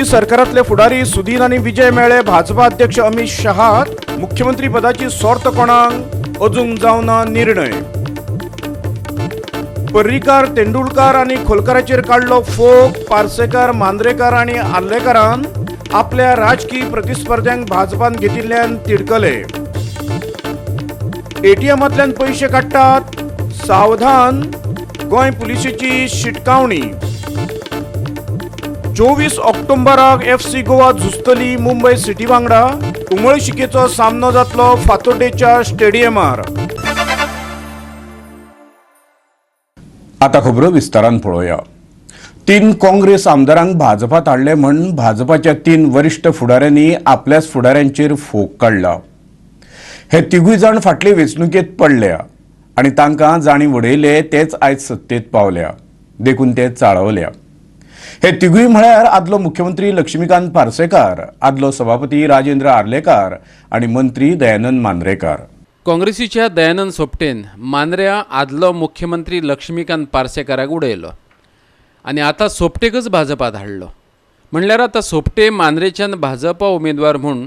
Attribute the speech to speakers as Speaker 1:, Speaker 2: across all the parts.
Speaker 1: युती सरकारांतले फुडारी सुदीन आनी विजय मेळ्ळे भाजपा अध्यक्ष अमित शहाक. मुख्यमंत्री पदाची सोर्त कोणाक अजून जावना निर्णय. पर्रीकार, तेंडुलकार आनी खोलकाराचेर काडलो फोग. पार्सेकार, मांद्रेकार आनी आर्लेकारान आपल्या राजकी प्रतिस्पर्ध्यांक भाजपान घेतिल्ल्यान तिडकले. एटीएमांतल्यान पयशे काडटात, सावधान, गोंय पुलिशेची शिटकावणी. 24 ऑक्टोबराक एफसी गोवा झुजतली मुंबय सिटी वांगडा. उमळशिकेचो सामनो जातलो फातोड्डेच्या स्टेडियमार. आता खबरो विस्तारान पळोवया. 3 काँग्रेस आमदारांक भाजपात हाडले म्हण भाजपाच्या 3 वरिश्ठ फुडाऱ्यांनी आपल्याच फुडाऱ्यांचेर फोग काडला. हे तिगूय जाण फाटले वेंचणुकेंत पडल्या आनी तांकां जांणी वडयले तेच आयज सत्तेत पावल्या, देखून ते चाळवल्या. हे तिगूय म्हळ्यार आदलो मुख्यमंत्री लक्ष्मीकांत पार्सेकार, आदलो सभापती राजेंद्र आर्लेकार आनी मंत्री दयानंद मांद्रेकार.
Speaker 2: काँग्रेसीच्या दयानंद सोपटेन मांद्र्या आदलो मुख्यमंत्री लक्ष्मीकांत पार्सेकाराक उडयलो आनी आतां सोपटेकच भाजपात हाडलो. म्हणल्यार आतां सोपटे मांद्रेच्यान भाजपा उमेदवार म्हूण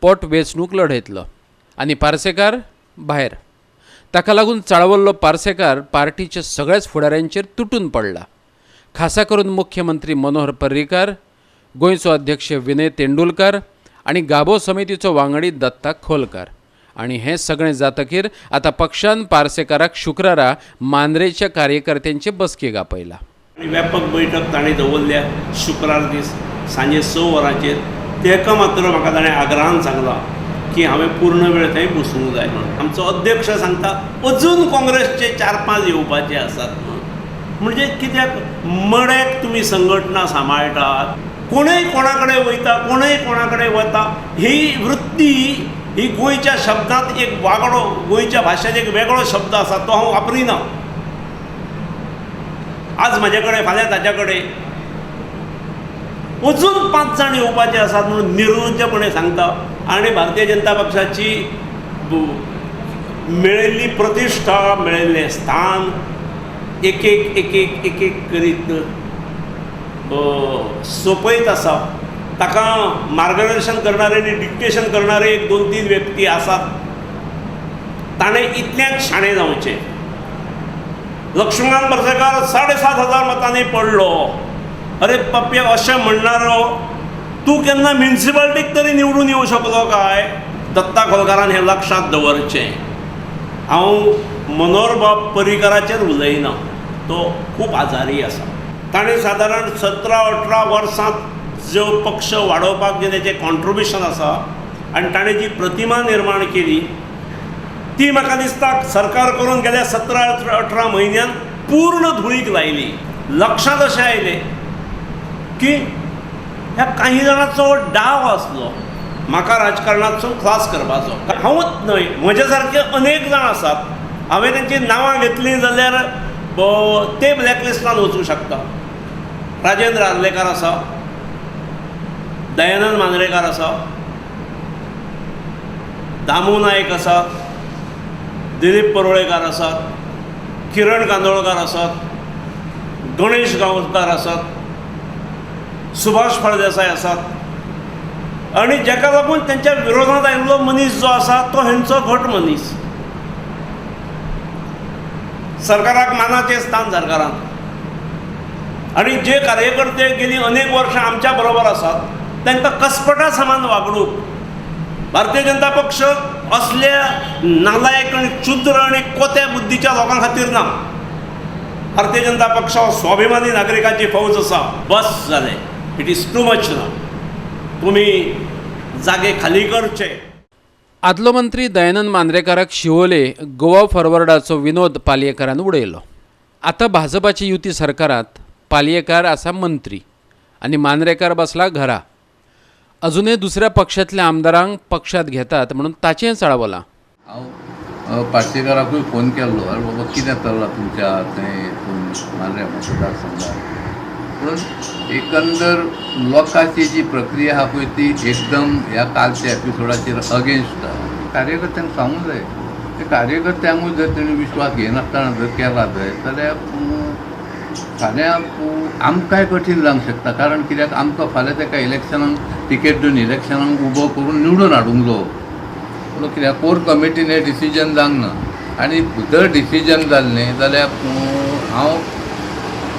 Speaker 2: पोट वेंचणूक लढयतलो आनी पार्सेकार भायर. ताका लागून चाळवल्लो पार्सेकार पार्टीच्या सगळ्याच फुडाऱ्यांचेर तुटून पडला. खासा करून मुख्यमंत्री मनोहर पर्रीकार, गोंयचो अध्यक्ष विनय तेंडुलकार आनी गाबो समितीचो वांगडी दत्ता खोलकार. आनी हें सगळें जातकीर आतां पक्षान पार्सेकाराक शुक्रारा मांद्रेच्या कार्यकर्त्यांचे बसकेक आपयला.
Speaker 3: आनी व्यापक बैठक ताणें दवरल्या शुक्रार दीस सांजे 6 वरांचेर. तेका मात्र म्हाका ताणें आग्रहान सांगलां की हांवें पूर्ण वेळ थंय बसूंक जाय म्हणून. आमचो अध्यक्ष सांगता अजून काँग्रेसचे 4-5 येवपाचे आसात म्हणून. म्हणजे कित्याक मड्याक तुमी संघटना सांबाळटात? कोणूय कोणा कडेन वयता, कोणूय कोणा कडेन वता, ही वृत्ती ही गोंयच्या शब्दांत एक वागडो, गोंयच्या भाशेंत एक वेगळो शब्द आसा, तो हांव वापरिना. आज म्हजे कडेन, फाल्यां ताच्या कडेन, अजून 5 जाण येवपाचे आसात म्हणून निर्लज्जपणे सांगता. आनी भारतीय जनता पक्षाची मेळिल्ली प्रतिश्ठा, मेळिल्लें स्थान एक एक एक एक एक एक करीत सोंपयत आसा. ताका मार्गदर्शन करणारे आनी डिक्टेशन करणारे 1, 2, 3 व्यक्ती आसात. ताणें इतल्यान शाणें जावचें. लक्ष्मीकांत पार्सेकार 7,500 मतांनी पडलो. अरे पप्पे, अशें म्हणणारो तूं केन्ना म्युनिसिपालिटीक तरी निवडून येवं शकलो काय? दत्ता खोलकारान हें लक्षांत दवरचें. हांव मनोहरबाब पर्रीकाराचेर उलयना, तो खूब आजारी आसा. ताणें सादारण 17-18 वर्सांत जो पक्ष वाडोवपाक जें तेचें कॉन्ट्रिब्युशन आसा आनी ताणें जी प्रतिमा निर्माण केली ती म्हाका दिसता सरकार करून गेल्या 17-18 म्हयन्यान पूर्ण धुळीक लायली. लक्षांत अशें आयलें की ह्या काही जाणांचो डाव आसलो म्हाका राजकारणांतसून क्लास करपाचो. हांवूच न्हय, म्हजे सारके अनेक जाण आसात. हांवें तेंची नांवां घेतलीं जाल्यार ते ब्लॅकलिस्टान वचूं शकता. राजेंद्र आर्लेकार आसा, दयानंद मांद्रेकार आसा, दामू नायक आसा, दिलीप परुळेकार आसात, किरण कांदोळकार आसात, गणेश गांवकार आसात, सुभाष फळदेसाय आसात. आनी जाका लागून तेंच्या विरोधांत आयिल्लो मनीस जो आसा तो हेंचो घट मनीस. सरकाराक मानाचें स्थान सरकारान. आनी जे कार्यकर्ते गेली अनेक वर्सां आमच्या बरोबर आसात तांकां कसपटा समान वागणूक. भारतीय जनता पक्ष असल्या नालायक आनी क्षुद्र आनी कोत्या बुद्धीच्या लोकां खातीर ना. भारतीय जनता पक्ष स्वाभिमानी नागरिकांची फौज आसा. बस जालें, it is too much ना. तुमी जागे खाली करचे.
Speaker 2: आदलो मंत्री दयानंद मांद्रेकाराक शिवोले गोवा फॉरवर्डाचो विनोद पालयेकारान उडयलो. आतां भाजपाची युती सरकारांत पालयेकार आसा मंत्री आनी मांद्रेकार बसला घरा. अजुनय दुसऱ्या पक्षांतल्या आमदारांक पक्षांत घेतात म्हणून ताचेंय चाळवलां.
Speaker 4: हांव पार्सेकाराकूय फोन केल्लो, अरे बाबा कितें चल्लां तुमच्या थंय हितून मांद्र्या मतदारसंघात. पूण एकंदर लोकांची जी प्रक्रिया आहा पळय ती एकदम ह्या कालच्या एपिसोडाचेर अगेन्स्ट आहा. कार्यकर्त्यांक सांगूंक जाय, ते कार्यकर्त्यांकूय जर तेणी विश्वास घेयनासतना जर केला जायत जाल्यार फाल्यां आमकांय कठीण जावंक शकता, कारण कित्याक आमकां फाल्यां ताका इलेक्शनाक टिकेट दिवन इलेक्शनाक उबो करून निवडून हाडूंक जावो. पूण कित्याक कोर कमिटीन हें डिसिजन जावंक ना आनी जर डिसिजन जाल्लें जाल्यार हांव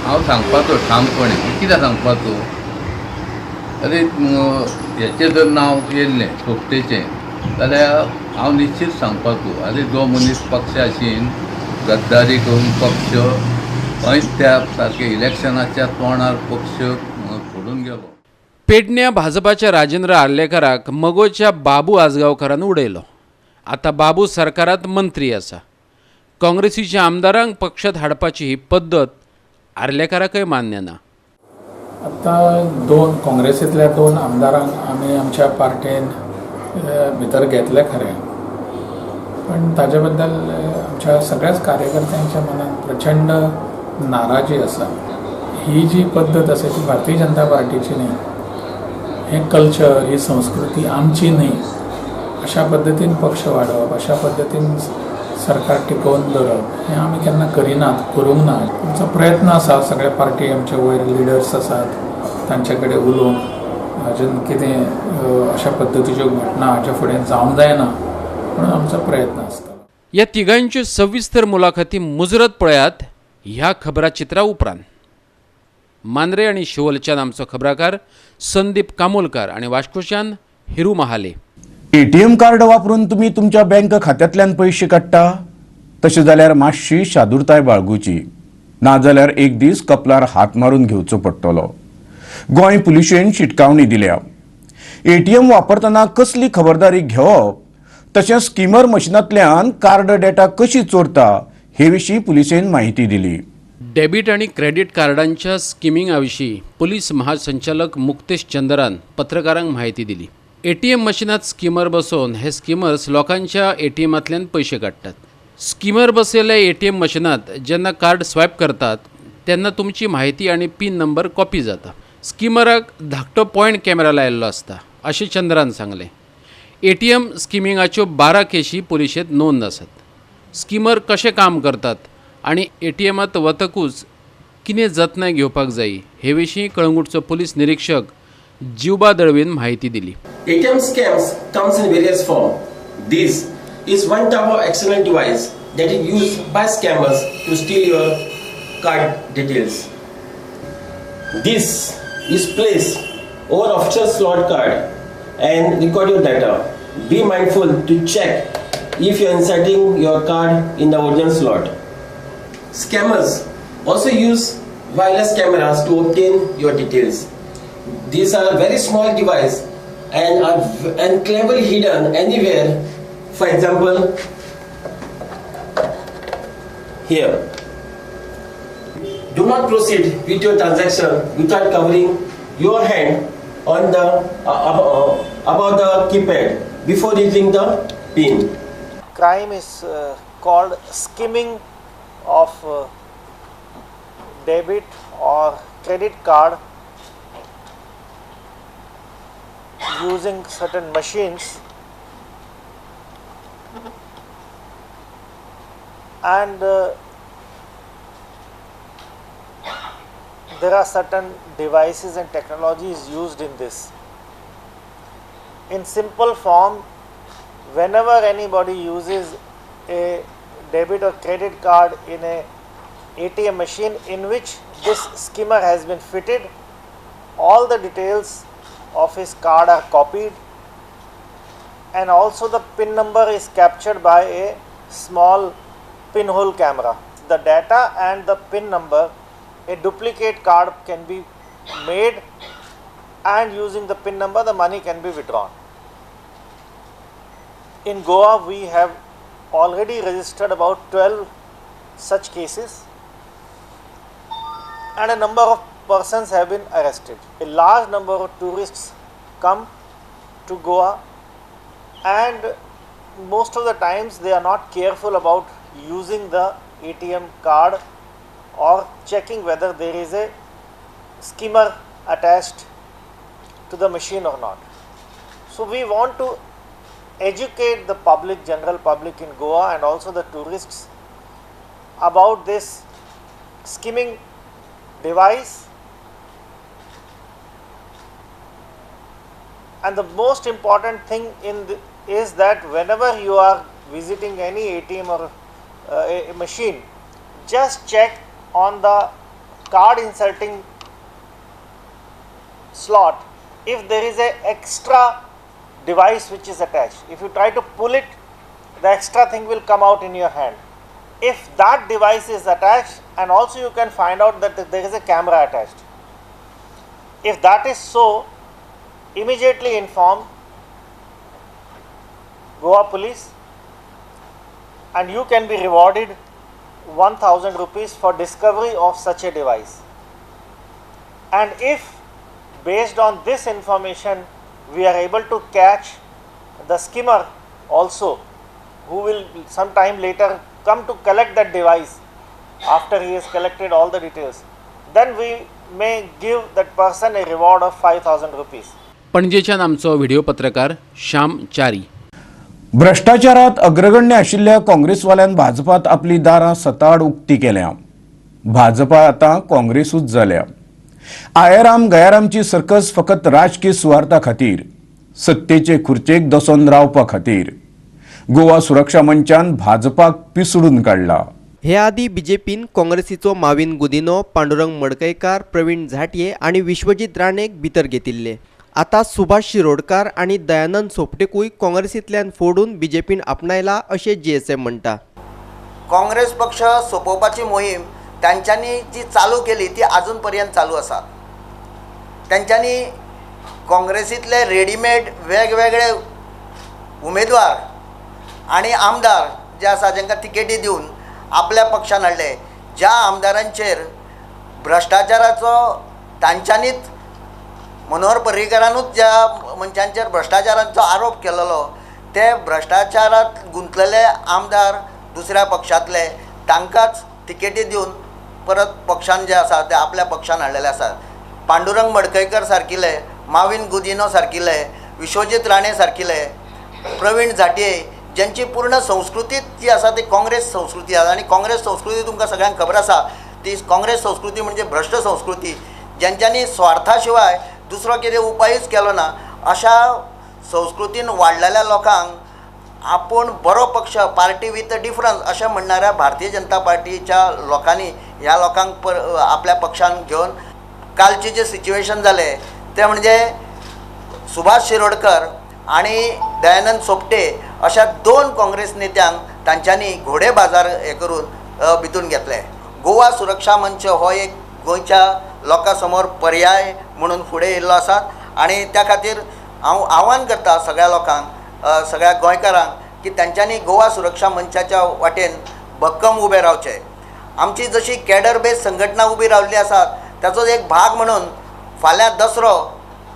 Speaker 4: हांव सांगपाचो ठामपणे कित्याक सांगपाचो, अरे हेचें जर नांव येयल्लें सोपटेचें जाल्यार हांव निश्चीत सांगपाचो, अरे जो मनीस पक्षाशीन गद्दारी करून पक्ष खंयच त्या सारके इलेक्शनाच्या तोंडार पक्ष सोडून गेलो.
Speaker 2: पेडण्या भाजपाच्या राजेंद्र आर्लेकराक मगोच्या बाबू आजगांवकारान उडयलो. आतां बाबू सरकारांत मंत्री आसा. काँग्रेसीच्या आमदारांक पक्षांत हाडपाची ही पद्दत आर्लेकराकय मान्य ना.
Speaker 5: आतां दोन काँग्रेसींतल्या दोन आमदारांक आमी आमच्या पार्टेन भितर घेतले खरें, पण ताजे बद्दल आमच्या सगळ्याच कार्यकर्त्यांच्या मनात प्रचंड नाराजी आसा. ही जी पद्दत आसा ती भारतीय जनता पार्टीची न्ही, हें कल्चर ही संस्कृती आमची न्ही. अशा पद्दतीन पक्ष वाडोवप, अशा पद्दतीन सरकार टिकोवन दवरप हें आमी केन्ना करिनात, करूंक ना. आमचो प्रयत्न आसा, सगळे पार्टी आमचे वयर लिडर्स आसात तांचे कडेन उलोवन अजून कितें अशा पद्दतीच्यो घटना हाच्या फुडें जावंक जायना म्हणून आमचो प्रयत्न आसता.
Speaker 2: ह्या तिगांच्यो सविस्तर मुलाखती मुजरत पळयात ह्या खबराचित्रा उपरांत. मांद्रे आनी शिवोलच्यान आमचो खबराकार संदीप कामोलकार आनी वास्कोच्यान हिरू महाले.
Speaker 1: एटीएम कार्ड वापरून तुमी तुमच्या बँक खात्यांतल्यान पयशे काडटा तशें जाल्यार मातशी शादुरताय बाळगुची, नाजाल्यार एक दीस कपलार हात मारून घेवचो पडटलो. गोंय पुलिशेन शिटकावणी दिल्या. एटीएम वापरतना कसली खबरदारी घेवप तशेंच स्किमर मशिनांतल्यान कार्ड डेटा कशी चोरता हे विशीं पुलिशेन माहिती दिली.
Speaker 2: डेबिट आणि क्रेडिट कार्डांच्या स्किमिंगा विशीं पुलीस महासंचालक मुक्तेश चंद्रान पत्रकारांक माहिती दिली. एटीएम मशिनात स्किमर बसोवन हे स्किमर्स लोकांच्या एटीएमांतल्यान पयशे काडटात. स्किमर बसयल्ल्या एटीएम मशिनात जेन्ना कार्ड स्वायप करतात तेन्ना तुमची माहिती आनी पिन नंबर कॉपी जाता. स्किमराक धाकटो पॉयंट कॅमेरा लायिल्लो आसता अशें चंद्रान सांगलें. एटीएम स्किमिंगाच्यो 12 केशी पुलिशेंत नोंद आसात. स्किमर कशें काम करतात आनी एटीएमांत वतकूच कितें जतनाय घेवपाक जाय हे विशीं कळंगूटचो पुलीस निरीक्षक जीवबा दळवीन माहिती दिली.
Speaker 6: ATM scams comes in various form. This is one type of excellent device that is used by scammers to steal your card details. This is placed over official slot card and record your data. Be mindful to check if you are inserting your card in the original slot. Scammers also use wireless cameras to obtain your details. These are very small device and are cleverly hidden anywhere. For example, here. Do not proceed with your transaction without covering your hand on the above the keypad before using the pin.
Speaker 7: Crime is called skimming of debit or credit card using certain machines, and there are certain devices and technologies used in this. In simple form, whenever anybody uses a debit or credit card in a ATM machine in which this skimmer has been fitted, all the details of his card are copied, and also the PIN number is captured by a small pinhole camera. The data and the PIN number, a duplicate card can be made, and using the PIN number the money can be withdrawn. In Goa, we have already registered about 12 such cases, and a number of persons have been arrested. A large number of tourists come to Goa, and most of the times they are not careful about using the ATM card or checking whether there is a skimmer attached to the machine or not. So we want to educate the public, general public in Goa and also the tourists about this skimming device, and the most important thing is that whenever you are visiting any ATM or a machine, just check on the card inserting slot if there is a extra device which is attached. If you try to pull it, the extra thing will come out in your hand. If that device is attached, and also you can find out that there is a camera attached. If that is so, immediately inform Goa police and you can be rewarded 1000 rupees for discovery of such a device. And if based on this information we are able to catch the skimmer also, who will sometime later come to collect that device after he has collected all the details, then we may give that person a reward of 5000 rupees.
Speaker 2: पणजेच्यान आमचो video पत्रकार श्याम च्यारी.
Speaker 1: भ्रष्टाचारात अग्रगण्य आशिल्ल्या काँग्रेसवाल्यान भाजपात आपली दारां सताड उक्ती केल्या. भाजपा आतां काँग्रेसूच जाल्या. आयाराम गयारामची सर्कस फकत राजकीय सुवार्था खातीर, सत्तेचे खुर्चेक दसोन रावपा खातीर गोवा सुरक्षा मंचान भाजपाक पिसडून काडला.
Speaker 8: हे आदी बीजेपीन काँग्रेसीचो माविन गुदिनो, पांडुरंग मडकयकार, प्रवीण झाटये आनी विश्वजीत राणेक भितर घेतिल्ले. आतां सुभाष शिरोडकार आनी दयानंद सोपटेकूय काँग्रेसींतल्यान फोडून बीजेपीन आपणायला अशें जीएसएम म्हणटा.
Speaker 9: काँग्रेस पक्ष सोंपोवपाची मोहीम तांच्यांनी जी चालू केली ती अजून पर्यंत चालू आसा. तांच्यांनी काँग्रेसींतले रेडीमेड वेगवेगळे उमेदवार आनी आमदार जे आसा जांकां तिकेटी दिवन आपल्या पक्षान हाडले, ज्या आमदारांचेर भ्रश्टाचाराचो तांच्यांनीच मनोहर पर्रीकरानूच ज्या मनशांचेर भ्रश्टाचारांचो आरोप केलेलो ते भ्रश्टाचारांत गुंतलेले आमदार दुसऱ्या पक्षांतले तांकांच तिकेटी दिवन परत पक्षान जे आसा ते आपल्या पक्षान हाडलेले आसात. पांडुरंग मडकयकर सारकिले, माविन गुदिनो सारकिले, विश्वजीत राणे सारकिले, प्रवीण झाटये, ज्यांची पूर्ण संस्कृतीच जी आसा ती काँग्रेस संस्कृती आसा. आनी काँग्रेस संस्कृती तुमकां सगळ्यांक खबर आसा, ती काँग्रेस संस्कृती म्हणजे भ्रश्ट संस्कृती, ज्यांच्यांनी स्वार्था शिवाय दुसरो कितें उपायूच केलो ना. अशा संस्कृतीन वाडलेल्या लोकांक आपूण बरो पक्ष, पार्टी विथ अ डिफरन्स अशें म्हणणाऱ्या भारतीय जनता पार्टीच्या लोकांनी ह्या लोकांक आपल्या पक्षान घेवन कालचें जें सिच्युएशन जालें तें म्हणजे सुभाष शिरोडकर आनी दयानंद सोपटे अशा दोन काँग्रेस नेत्यांक तांच्यांनी घोडे बाजार हे करून भितून घेतले. गोवा सुरक्षा मंच हो एक गोंयच्या लोकां समोर पर्याय म्हणून फुडें येयल्लो आसा आनी त्या खातीर हांव आव्हान करता सगळ्या लोकांक, सगळ्या गोंयकारांक की तांच्यांनी गोवा सुरक्षा मंचाच्या वाटेन भक्कम उबें रावचें. आमची जशी कॅडर बेज संघटना उबी रावल्ली आसा ताचो एक भाग म्हणून फाल्यां दसरो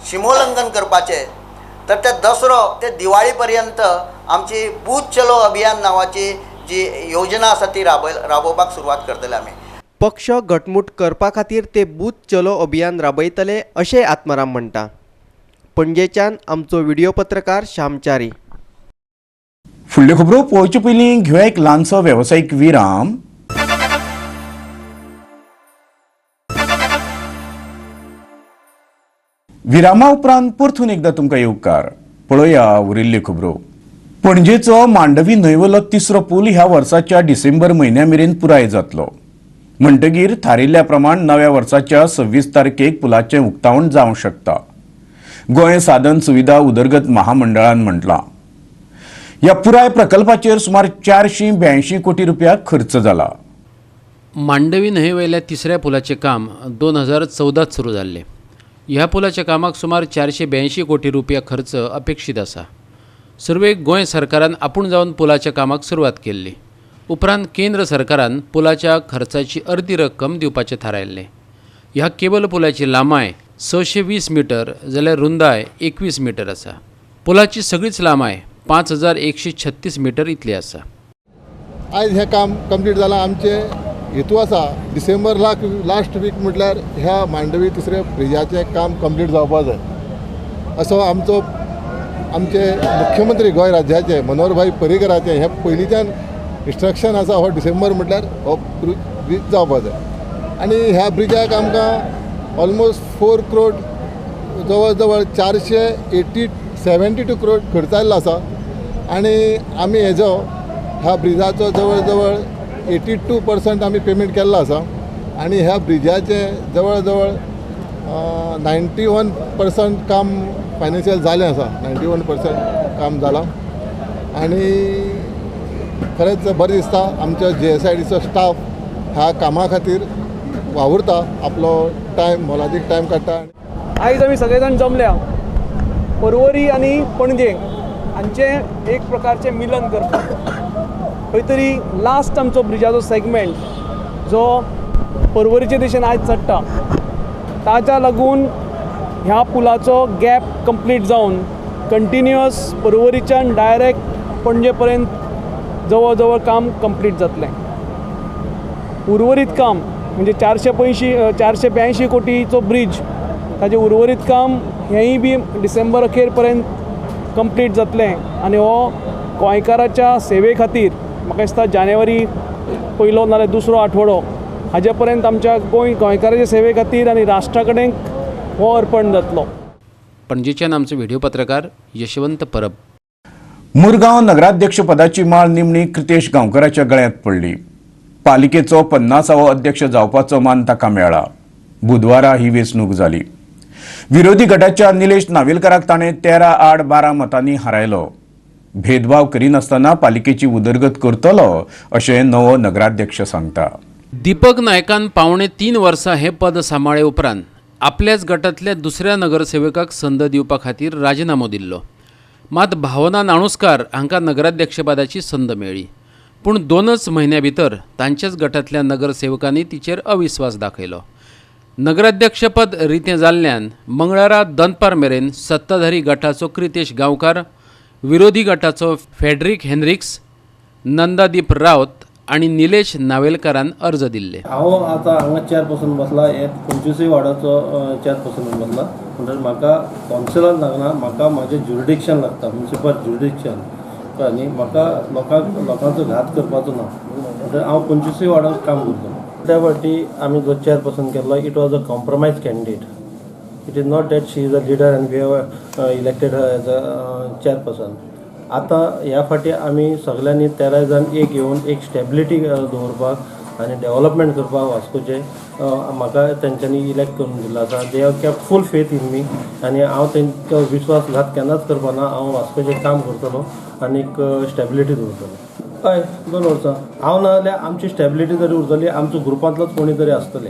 Speaker 9: शिमोल्लंघन करपाचें, तर ते दसरो ते दिवाळी पर्यंत आमची बूथ चलो अभियान नांवाची जी योजना आसा ती राबोवपाक सुरवात करतले आमी.
Speaker 8: पक्ष घटमूट करपा खातीर ते बूथ चलो अभियान राबयतले अशें आत्माराम म्हणटा. पणजेच्यान आमचो व्हिडिओ पत्रकार श्याम च्यारी.
Speaker 1: फुडल्यो खबरो पळोवचे पयलीं घेवया एक ल्हानसो वेवसायीक विराम. विरामा उपरांत परतून एकदा तुमकां येवकार. पळोवया उरिल्ल्यो खबरो. पणजेचो मांडवी न्हंयवलो तिसरो पूल ह्या वर्साच्या डिसेंबर म्हयन्या मेरेन पुराय जातलो. म्हणटगीर थारिल्ल्या प्रमाण नव्या वर्साच्या 26 तारखेक पुलाचें उक्तावण जावंक शकता. गोंय साधन सुविधा उदरगत महामंडळान म्हटलां ह्या पुराय प्रकल्पाचेर सुमार 482 कोटी रुपया खर्च जाला.
Speaker 2: मांडवी न्हंयेवयल्या तिसऱ्या पुलाचें काम 2014 सुरू जाल्लें. ह्या पुलाच्या कामाक सुमार 482 कोटी रुपया खर्च अपेक्षीत आसा. सुरवेक गोंय सरकारान आपूण जावन पुलाच्या कामाक सुरवात केल्ली. उपरांत केंद्र सरकारान पुलाच्या खर्चाची अर्दी रक्कम दिवपाचें थारायल्लें. ह्या केबल पुलाची लांबाय 620 मिटर जाल्यार रुंदाय 21 मिटर आसा. पुलाची सगळीच लांबाय 5136 मिटर इतली आसा.
Speaker 10: आयज हें काम कंप्लीट जालां. आमचें हेतू आसा डिसेंबर लास्ट वीक म्हटल्यार ह्या मांडवी तिसऱ्या ब्रिजाचें काम कंप्लीट जावपा जाय असो आमचो आमचे मुख्यमंत्री गोंय राज्याचे मनोहर भाई पर्रीकराचे हे पयलींच्यान इन्स्ट्रक्शन आसा, हो डिसेंबर म्हटल्यार हो ब्रीज जावपा जाय. आनी ह्या ब्रिजाक आमकां ऑलमोस्ट 4 करोड जवळ जवळ 472 करोड खर्च आयिल्लो आसा आनी आमी हेजो ह्या ब्रिजाचो जवळ जवळ 82% आमी पेमेंट केल्लो आसा आनी ह्या ब्रिजाचें जवळ जवळ 91% काम फायनान्शियल जालें आसा, 91% काम जालां आनी खरेंच बरें दिसता. आमच्या GSIDचो स्टाफ ह्या कामा खातीर वावुरता, आपलो टायम मोलादीक टायम काडटा.
Speaker 11: आयज आमी सगळे जाण जमल्या पर्वरी आनी पणजे हांचें एक प्रकारचें मिलन करपाक. खंय तरी लास्ट आमचो ब्रिजाचो सेगमेंट जो पर्वरीचे दिशेन आयज चडटा ताच्या लागून ह्या पुलाचो गॅप कंप्लीट जावन कंटिन्युअस पर्वरीच्यान डायरेक्ट पणजे पर्यंत जवळ जवळ काम कंप्लीट जातलें. उर्वरीत काम म्हणजे 482 कोटीचो ब्रीज ताजें उर्वरीत काम हेंय बी डिसेंबर अखेर पर्यंत कंप्लीट जातलें आनी हो गोंयकाराच्या सेवे खातीर म्हाका दिसता जानेवारी पयलो नाल्यार दुसरो आठवडो हाजे पर्यंत आमच्या गोंयकाराच्या सेवे खातीर आनी राष्ट्रा कडेन हो अर्पण जातलो.
Speaker 2: पणजेच्यान आमचो व्हिडिओ पत्रकार यशवंत परब.
Speaker 1: मुरगांव नगराध्यक्षपदाची माळ निमणी क्रितेश गांवकराच्या गळ्यांत पडली. पालिकेचो 50वो अध्यक्ष जावपाचो मान ताका मेळ्ळा. बुधवारा ही वेंचणूक जाली. विरोधी गटाच्या निलेश नावेलकराक ताणें 13-12 मतांनी हारायलो. भेदभाव करिनासतना पालिकेची उदरगत करतलो अशें नवो नगराध्यक्ष सांगता.
Speaker 2: दीपक नायकान 2.75 वर्सां हें पद सांबाळ्ळे उपरांत आपल्याच गटांतल्या दुसऱ्या नगरसेवकाक संद दिवपा खातीर राजिनामो दिल्लो. मात भावना नाणुस्कार हांकां नगराध्यक्षपदाची संद मेळ्ळी, पूण 2 म्हयन्या भितर तांच्याच गटांतल्या नगरसेवकांनी तिचेर अविस्वास दाखयलो. नगराध्यक्षपद रितें जाल्ल्यान मंगळारा दनपार मेरेन सत्ताधारी गटाचो क्रितेश गांवकार, विरोधी गटाचो फेड्रिक हेनरिक्स, नंदादीप रावत आनी निलेश नावेलकारान अर्ज दिल्ले.
Speaker 12: हांव आतां हांगा चेअरपर्सन बसला, हे 25 वार्डाचो चेअरपर्सन बसला म्हणटकीर म्हाका कावन्सिलर लागना, म्हाका म्हाजें ज्युरिडिक्शन लागता, म्युनिसिपल ज्युरिडिक्शन. आनी म्हाका लोकांचो घात करपाचो ना, म्हणटकीर हांव 25 वार्डांत काम करतलो. त्या फावटी आमी जो चेअरपर्सन केल्लो it was a compromise candidate. It is not that she is a leader and we have elected her as a chairperson. आतां ह्या फावटी आमी सगल्यांनी 13 जाण एक येवन एक स्टेबिलिटी दवरपाक आनी डेव्हलपमेंट करपाक वास्कोचें म्हाका तेंच्यांनी इलेक्ट करून दिल्लो आसा. They have kept full faith in me आनी हांव तेंचो विश्वासघात केन्नाच करपाना. हांव वास्कोचें काम करतलो आनीक स्टेबिलिटी दवरतलो. हय, 2 वर्सां हांव ना जाल्यार आमची स्टेबिलिटी तरी उरतली, आमचो ग्रुपांतलोच कोणी तरी आसतले.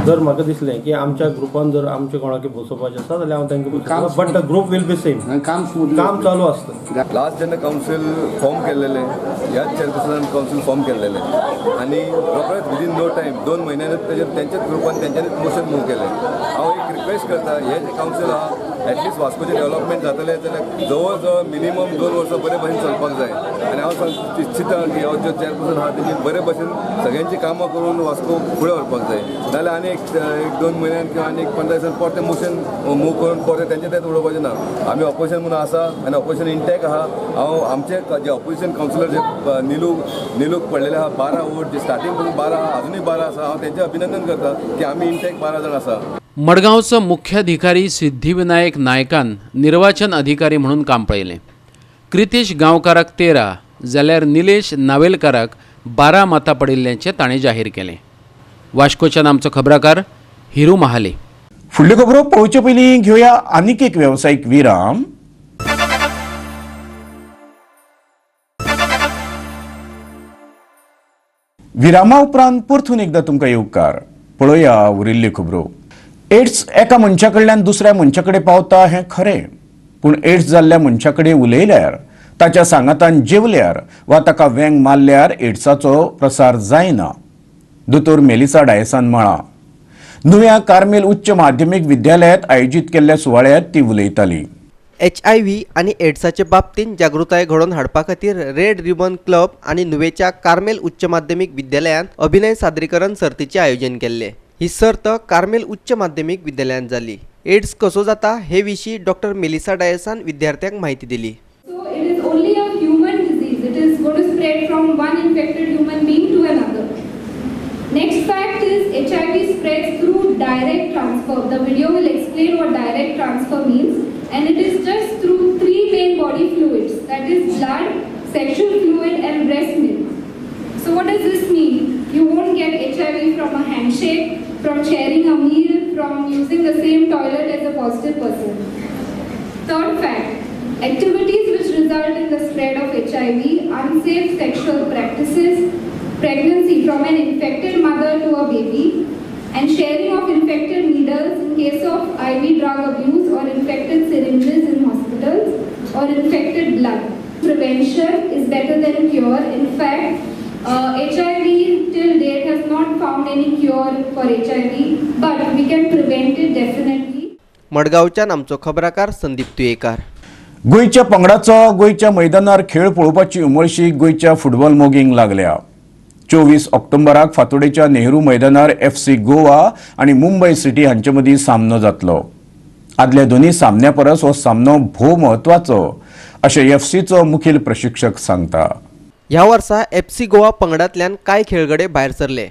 Speaker 12: जर म्हाका दिसलें की आमच्या ग्रुपान जर आमचे कोणाक बसोवपाचें आसा जाल्यार हांव तांकां बसयतलो, but the group will be same. काम चालू आसता.
Speaker 13: लास्ट जेन्ना कावन्सील फॉर्म केल्लेलें, ह्याच चेअरपर्सनान कावन्सील फॉर्म केल्लेलें आनी रोखडेच विदीन नो टायम 2 म्हयन्यानूच तेजेर तेंच्याच ग्रुपान तेंच्यांनीच मोशन मूव केलें. हांव एक रिक्वेस्ट करता, हे जे कावन्सील आहा एटलिस्ट वास्कोचें डेव्हलपमेंट जातलें जाल्यार जवळ जवळ मिनिमम 2 वर्सां बरे भशेन चलपाक जाय. आनी हांव इच्छिता की हो जो चेअरपर्सन आहा तेणी बरे भशेन सगळ्यांची कामां करून वास्को फुडें व्हरपाक जाय. नाजाल्यार आनी एक 2 म्हयन्यान किंवा आनी एक 15 दिसान परतें मोशन मूव करून परतें तेंचें तेंच उडोवपाचें ना. आमी ऑपोजिशन म्हणून आसा आनी ऑपोजिशन इंटॅक्ट आहा. हांव आमचे जे ऑपोजिशन कावन्सिलर जे निलूक पडलेले आहा 12 वोट, जे स्टार्टींग पासून 12 आहा, आजुनूय 12 आसा. हांव तेंचें अभिनंदन करता की आमी इंटॅक्ट 12 जाण आसा.
Speaker 2: मडगांवचो मुख्याधिकारी सिद्धिविनायक नायकान निर्वाचन अधिकारी म्हणून काम पळयलें. क्रितेश गांवकाराक 13 जाल्यार निलेश नावेलकाराक 12 मतां पडिल्ल्याचें ताणें जाहीर केलें. वास्कोच्यान आमचो खबराकार हिरू महाले.
Speaker 1: फुडल्यो खबरो पळोवचे पयलीं घेवया आनीक एक वेवसायीक विराम. विरामा उपरांत परतून एकदां तुमकां येवकार. पळोवया उरिल्ल्यो खबरो. एड्स एका मनशा कडल्यान दुसऱ्या मनशा कडेन पावता हें खरें, पूण एड्स जाल्ल्या मनशा कडेन उलयल्यार, ताच्या सांगातान जेवल्यार वा ताका वेंग मारल्यार एड्साचो प्रसार जायना. दोतोर मेलिसा डायसान म्हळां. नुव्या कार्मेल उच्च माध्यमीक विद्यालयांत आयोजीत केल्ल्या सुवाळ्यांत ती उलयताली.
Speaker 8: HIV आनी एड्साचे बाबतींत जागृताय घडोवन हाडपा खातीर रेड रिबन क्लब आनी नुवेच्या कार्मेल उच्च माध्यमीक विद्यालयांत अभिनय सादरीकरण सर्तीचें आयोजन केल्लें. ही सर्त कार्मेल उच्च माध्यमीक विद्यालयांत जाली. एड्स कसो जाता हे विशीं डॉक्टर मेलिसा डायसान विद्यार्थ्यांक म्हायती दिली.
Speaker 14: So it is only a human disease. It is going to spread from one infected human being to another. Next fact is HIV spreads through direct transfer. The video will explain what direct transfer means, and it is just through three main body fluids, that is blood, sexual fluid and breast milk. So what does this mean? You won't get HIV from a handshake, from sharing a meal, from using the same toilet as a positive person. Third fact, activities which result in the spread of HIV, unsafe sexual practices, pregnancy from an infected mother to a baby, and sharing of infected needles in case of IV drug abuse or infected syringes in hospitals or infected blood. Prevention is better than cure. In fact, HIV till date has not found any cure for HIV, but we can prevent it definitely.
Speaker 8: मडगांवच्यान आमचो खबराकार संदीप तुयेकार.
Speaker 1: गोंयच्या पंगडाचो गोंयच्या मैदानार खेळ पळोवपाची उमळशीक गोंयच्या football मोगींक लागल्या. 24 ऑक्टोबराक फातोडेच्या नेहरू मैदानार FC Goa आनी मुंबय सिटी हांचे मदीं सामनो जातलो. आदल्या दोनूय सामन्या परस हो सामनो भोव म्हत्वाचो अशें एफसीचो मुखेल प्रशिक्षक सांगता.
Speaker 8: ह्या वर्सा FC Goa पंगडांतल्यान कांय खेळगडे भायर सरले,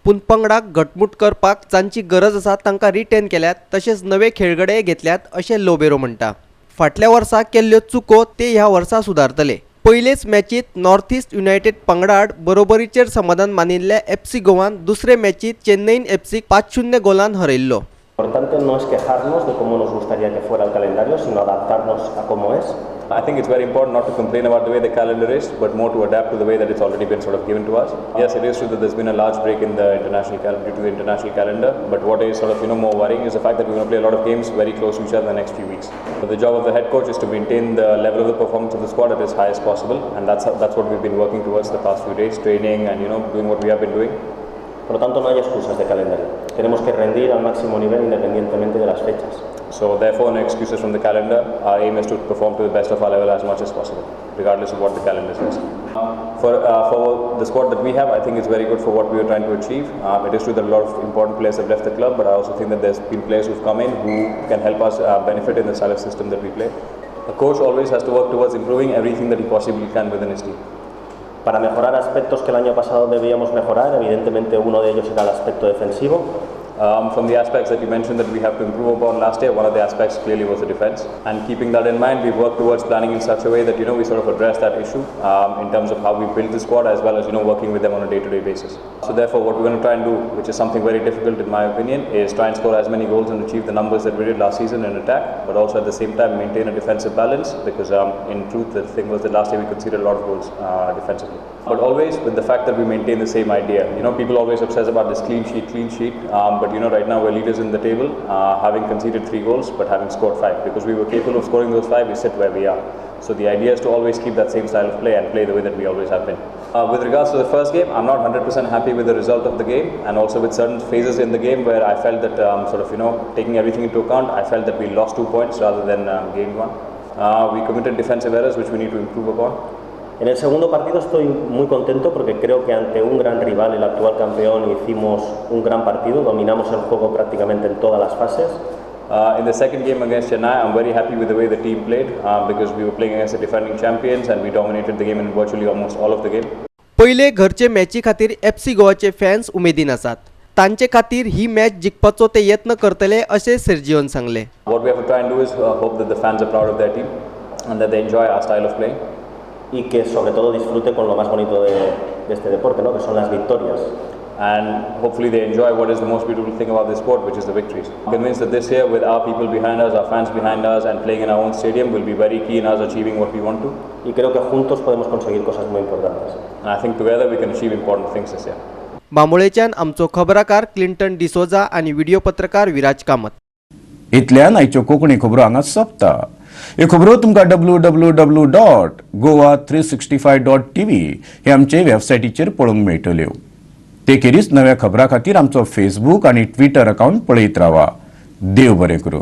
Speaker 8: पूण पंगडाक घटमूट करपाक जांची गरज आसा तांकां रिटेन केल्यात, तशेंच नवे खेळगडे घेतल्यात अशें लोबेरो म्हणटा. फाटल्या वर्सा केल्ल्यो चुको ते ह्या वर्सा सुदारतले. पयलेच मॅचीत नॉर्थ ईस्ट युनायटेड पंगडाआड बरोबरीचेर समाधान मानिल्ल्या FC गोवान दुसरे मॅचीत चेन्नईन एफसीक 5-0 गोलान हरयल्लो.
Speaker 15: Importante no es quejarnos de cómo nos gustaría que fuera el calendario, sino adaptarnos a cómo es.
Speaker 16: I think it's very important not to complain about the way the calendar is, but more to adapt to the way that it's already been sort of given to us. Yes, it is true that there's been a large break in the international calendar due to the international calendar, but what is sort of more worrying is the fact that we're going to play a lot of games very close to each other in the next few weeks. But the job of the head coach is to maintain the level of the performance of the squad at its highest possible, and that's what we've been working towards the past few days, training and doing what we have been doing.
Speaker 15: Por lo tanto, no hay excusas de calendario. Tenemos que rendir al máximo nivel independientemente de las fechas.
Speaker 16: So therefore, no excuses from the calendar. Our aim is to perform to the best of our level as much as possible, regardless of what the calendar says. For the squad that we have, I think it's very good for what we are trying to achieve. It is true that a lot of important players have left the club, but I also think that there's been players who've come in who can help us benefit in the style of system that we play. A coach always has to work towards improving everything that he possibly can within his team.
Speaker 15: Para mejorar aspectos que el año pasado debíamos mejorar, evidentemente uno de ellos era el aspecto defensivo.
Speaker 16: From the aspects that you mentioned that we have to improve upon last year, one of the aspects clearly was the defense. And keeping that in mind, we've worked towards planning in such a way that we sort of address that issue in terms of how we build the squad as well as working with them on a day-to-day basis. So therefore, what we're going to try and do, which is something very difficult in my opinion, is try and score as many goals and achieve the numbers that we did last season in attack, but also at the same time maintain a defensive balance, because in truth the thing was that last year we conceded a lot of goals defensively. But always with the fact that we maintain the same idea. People always obsess about this clean sheet, but right now we're leaders in the table, having conceded 3 goals but having scored 5. Because we were capable of scoring those 5, we sit where we are. So the idea is to always keep that same style of play and play the way that we always have been. With regards to the first game, I'm not 100% happy with the result of the game, and also with certain phases in the game where I felt that taking everything into account, I felt that we lost 2 points rather than gained 1. We committed defensive errors which we need to improve upon.
Speaker 15: En el segundo partido estoy muy contento porque creo que ante un gran rival, el actual campeón, hicimos un gran partido, dominamos el juego prácticamente en todas las fases.
Speaker 16: In the second game against Chennai, I'm very happy with the way the team played because we were playing against the defending champions and we dominated the game in virtually almost all of the game.
Speaker 8: पहिले घरचे मॅची खातीर FC गोवाचे fans उमेदीन आसात. तांचे खातीर ही match जिखपाचो ते यत्न करतले अशें सेर्जियोन सांगलें.
Speaker 16: What we have to try and do is hope that the fans are proud of their team and that they enjoy our style of playing.
Speaker 15: Y que sobre todo disfrute con lo más bonito de este deporte, ¿no? Que son las victorias.
Speaker 16: And hopefully they enjoy what is the most beautiful thing about this sport, which is the victories. I'm convinced that this year, with our people behind us, our fans behind us, and playing in our own stadium, will be very key in us achieving what we want to.
Speaker 15: Y creo que juntos podemos conseguir cosas muy importantes.
Speaker 16: And I think together we can achieve important things this year.
Speaker 8: बांबोळेच्यान आमचो खबराकार Clinton D'Souza आणि video पत्रकार विराज कामत.
Speaker 1: इतल्यान आयच्यो कोंकणी खबरो हांगा सोंपता. ह्यो खबरो तुमकां www.goa365.tv हे आमचे वेबसायटीचेर पळोवंक मेळटल्यो. ते खेरीज नव्या खबरां खातीर आमचो फेसबूक आनी ट्विटर अकावंट पळयत रावा. देव बरें करूं.